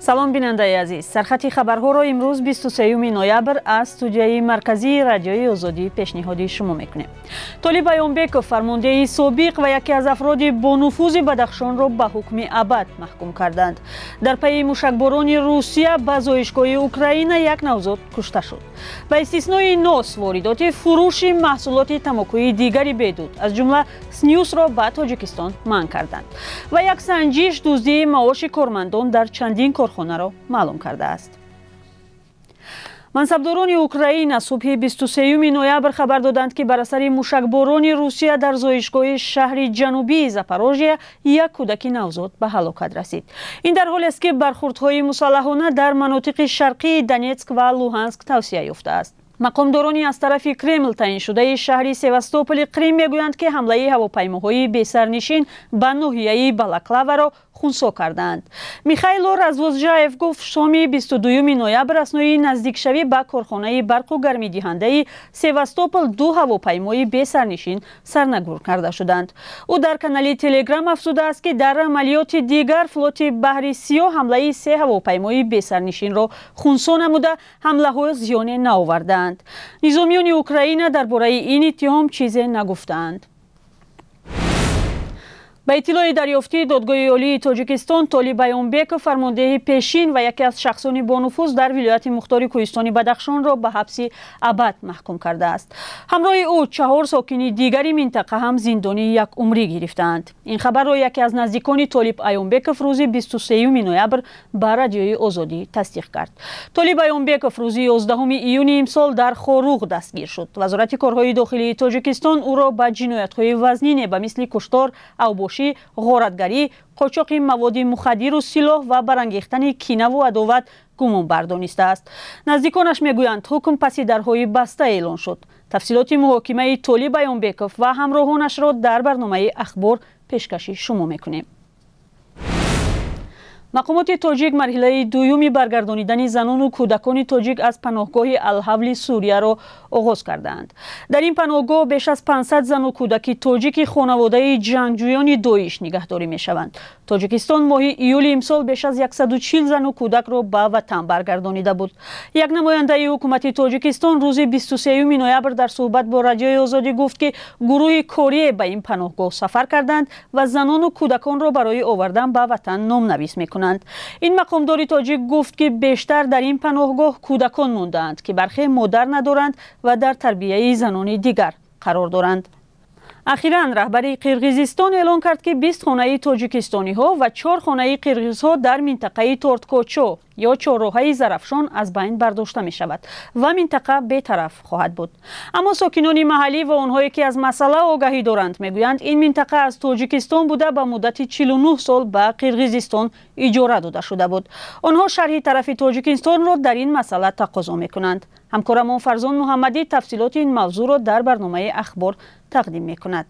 Салом, бинандаи азиз. Сархати хабарҳоро имрӯз, 23 ноябр, аз студияи марказии Радиои Озодӣ пешниҳоди шумо мекунем. Толиб Аёнбеков, фармондеҳи собиқ ва яке аз афроди бонуфузи Бадахшонро ба ҳукми абад маҳкум карданд. Дар пайи мушакборони Русия ба зоишгоҳи Украина як навзод кушта шуд. Ба истиснои нос, воридоти фурӯши маҳсулоти тамокуи дигари бедуд, аз ҷумла снюсро, ба Тоҷикистон манъ карданд. Ва як санҷиш дуздии маоши кормандон дар чандин корхонаро маълум кардааст. Мансабдорони Украина субҳи 23 ноябр хабар доданд, ки бар асари мушакборони Русия дар зоишгоҳи шаҳри ҷанубии Запорожье як кӯдаки навзод ба ҳалокат расид. Ин дар ҳолест, ки бархурдҳои мусаллаҳона дар манотиқи шарқии Донетск ва Луҳанск тавсия ёфтааст. Мақомдорони аз тарафи Кремл таъиншудаи шаҳри Севастополи Қрим мегӯянд, ки ҳамлаи ҳавопаймоҳои бесарнишин ба ноҳияи Балаклаваро хунсо кардаанд. Михайло Развозжаев гуфт, шоми 22 ноябр аснои наздикшавӣ ба корхонаи барқу гармидиҳандаи Севастопол ду ҳавопаймои бесарнишин сарнагур карда шуданд. Ӯ дар канали Телеграм афзудааст, ки дар амалиёти дигар флоти Баҳри Сиёҳ ҳамлаи се ҳавопаймои бесарнишинро хунсо намуда, ҳамлаҳо зиёне наовардаанд. Низомиёни Украина дар бораи ин иттиҳом чизе нагуфтаанд. Ба иттилои дарёфтии Додгоҳи Олии Тоҷикистон, Толиб Аёнбеков, фармондеҳи пешин ва яке аз шахсони бонуфуз дар вилояти мухтори Кӯҳистони Бадахшонро ба ҳабси абад маҳкум кардааст. Ҳамроҳи ӯ чаҳор сокини дигари минтақа ҳам зиндони якумрӣ гирифтаанд. Ин хабарро яке аз наздикони Толиб Аёнбеков рӯзи 23 ноябр ба Радиои Озодӣ тасдиқ кард. Толиб Аёнбеков рӯзи 11 июни имсол дар Хоруғ дастгир шуд. Вазорати корҳои дохилии Тоҷикистон ӯро ба ҷиноятҳои вазнине ба мисли куштор, авбошӣ, ғоратгарӣ, қочоқи маводи мухаддиру силоҳ ва барангехтани кинаву адоват гумонбар донистааст. Наздиконаш мегӯянд, ҳукм паси дарҳои баста эълон шуд. Тафсилоти муҳокимаи Толиб Аёнбеков ва ҳамроҳонашро дар барномаи Ахбор пешкаши шумо мекунем. Мақомоти тоҷик марҳилаи дуюми баргардонидани занону кӯдакони тоҷик аз паноҳгоҳи Алҳавли Сурияро оғоз кардаанд. Дар ин паноҳгоҳ беш аз 500 зану кӯдаки тоҷики хонаводаи ҷангҷӯёни Доиш нигаҳдорӣ мешаванд. Тоҷикистон моҳи июли имсол беш аз 140 зану кӯдакро ба ватан баргардонида буд. Як намояндаи ҳукумати Тоҷикистон рӯзи 23 ноябр дар суҳбат бо Радиои Озодӣ гуфт, ки гурӯҳи корие ба ин паноҳгоҳ сафар карданд ва занону кӯдаконро барои овардан ба ватан номнавис мекунанд. Ин мақомдори тоҷик гуфт, ки бештар дар ин паноҳгоҳ кӯдакон мондаанд, ки бархе модар надоранд ва дар тарбияи занони дигар қарор доранд. Ахиран раҳбари Қирғизистон эълон кард, ки 20 хонаи тоҷикистониҳо ва чор хонаи қирғизҳо дар минтақаи Торткочо ё чорроҳаи Зарафшон аз байн бардошта мешавад ва минтақа бетараф хоҳад буд. Аммо сокинони маҳаллӣ ва онҳое, ки аз масъала огаҳӣ доранд, мегӯянд, ин минтақа аз Тоҷикистон буда, ба муддати 49 сол ба Қирғизистон иҷора дода шуда буд. Онҳо шарҳи тарафи Тоҷикистонро дар ин масъала тақозо мекунанд. Ҳамкорамон Фарзон Муҳаммадӣ тафсилоти ин мавзӯъро дар барномаи Ахбор тақдим мекунад.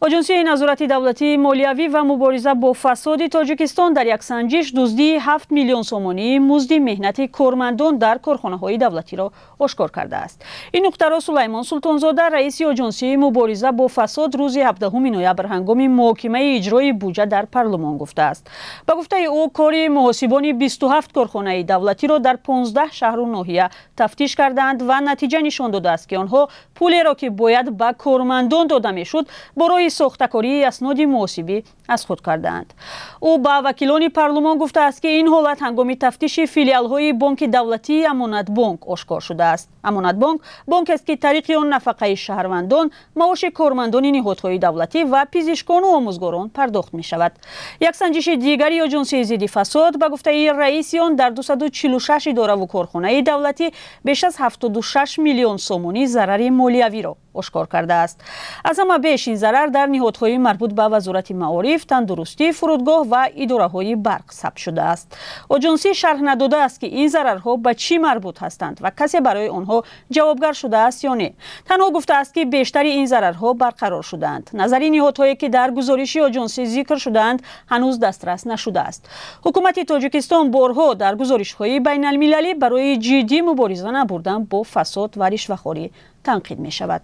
Оҷонсияи назорати давлатии молиявӣ ва мубориза бо фасоди Тоҷикистон дар як санҷиш дуздии 7 миллион сомонии музди меҳнати кормандон дар корхонаҳои давлатиро ошкор кардааст. Ин нуқтаро Сулаймон Султонзода, раиси Оҷонсияи мубориза бо фасод, рӯзи 17 ноябр ҳангоми муҳокимаи иҷрои буҷа дар парлумон гуфтааст. Ба гуфтаи ӯ, кори муҳосибони 27 корхонаи давлатиро дар 15 шаҳру ноҳия тафтиш кардаанд ва натиҷа нишон додааст, ки онҳо пулеро, ки бояд ба кормандон дода мешуд, барои сохтакории асноди муҳосибӣ аз худ кардаанд. Ӯ ба вакилони парлумон гуфтааст, ки ин ҳолат ҳангоми тафтиши филиалҳои бонки давлатии Амонатбонк ошкор шудааст. Амонатбонк бонкест, ки тариқи он нафақаи шаҳрвандон, маоши кормандони ниҳодҳои давлатӣ ва пизишкону омӯзгорон пардохт мешавад. Як санҷиши дигари Оҷонсияи зидди фасод, ба гуфтаи раиси он, дар 246 идораву корхонаи давлатӣ беш аз 76 миллион сомонӣ зарари молиявиро ошкор кардааст. Аз ҳама беш ин зарар дар ниҳодҳои марбут ба Вазорати маориф, тандурустӣ, фурудгоҳ ва идораҳои барқ сабт шудааст. Оҷонсӣ шарҳ надодааст, ки ин зарарҳо ба чӣ марбут ҳастанд ва касе барои онҳо ҷавобгар шудааст ё не. Танҳо гуфтааст, ки бештари ин зарарҳо барқарор шудаанд. Назари ниҳодҳое, ки дар гузориши оҷонсӣ зикр шудаанд, ҳанӯз дастрас нашудааст. Ҳукумати Тоҷикистон борҳо дар гузоришҳои байналмилалӣ барои ҷиддӣ мубориза набурдан бо фасод ва ришвахорӣ танқид мешавад.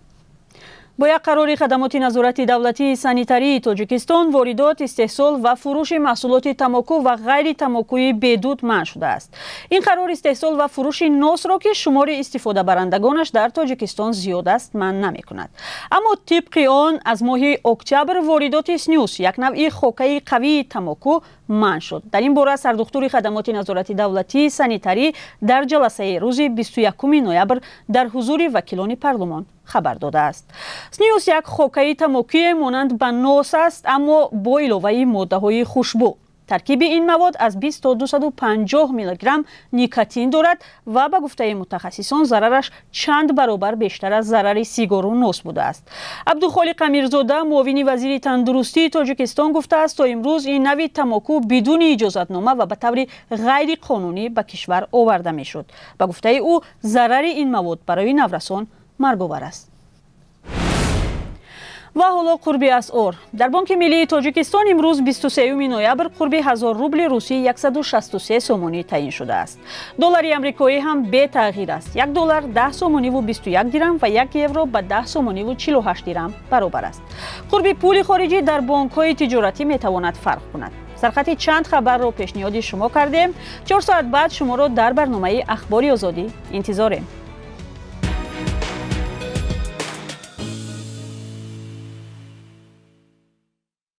Бо як қарори хадамоти назорати давлатии санитарии Тоҷикистон воридот, истеҳсол ва фурӯши маҳсулоти тамоку ва ғайри тамокуи бедуд манъ шудааст. Ин қарор истеҳсол ва фурӯши носро, ки шумори истифодабарандагонаш дар Тоҷикистон зиёд аст, манъ намекунад. Аммо тибқи он аз моҳи октябр воридоти снюс, як навъи хокаи қавии тамоку, манъ шуд. Дар ин бора сардухтури хадамоти назорати давлатии санитарӣ дар ҷаласаи рӯзи 21 ноябр дар ҳузури вакилони парлумон хабар додааст. Снюс як хокаи тамокуе монанд ба нос аст, аммо бо иловаи моддаҳои хушбӯ. Таркиби ин мавод аз 20 то 250 миллиграмм никотин дорад ва ба гуфтаи мутахассисон зарараш чанд баробар бештар аз зарари сигору нос будааст. Абдухолиқ Амирзода, муовини вазири тандурустии Тоҷикистон, гуфтааст, то имрӯз ин нави тамоку бидуни иҷозатнома ва ба таври ғайриқонунӣ ба кишвар оварда мешуд. Ба гуфтаи ӯ, зарари ин мавод барои наврасон марговар аст. Ва ҳоло қурби асъор. Дар Бонки миллии Тоҷикистон имрӯз, 23 ноябр, қурби 1000 рубли русӣ 163 сомонӣ таъин шудааст. Доллари амрикоӣ ҳам бетағйир аст: 1 доллар 10 сомониву 21 дирам ва 1 евро ба 10 сомониву 48 дирам баробар аст. Қурби пули хориҷӣ дар бонкҳои тиҷоратӣ метавонад фарқ кунад. Сархати чанд хабарро пешниҳоди шумо кардем. 4 соат баъд шуморо дар барномаи Ахбори Озодӣ интизорем.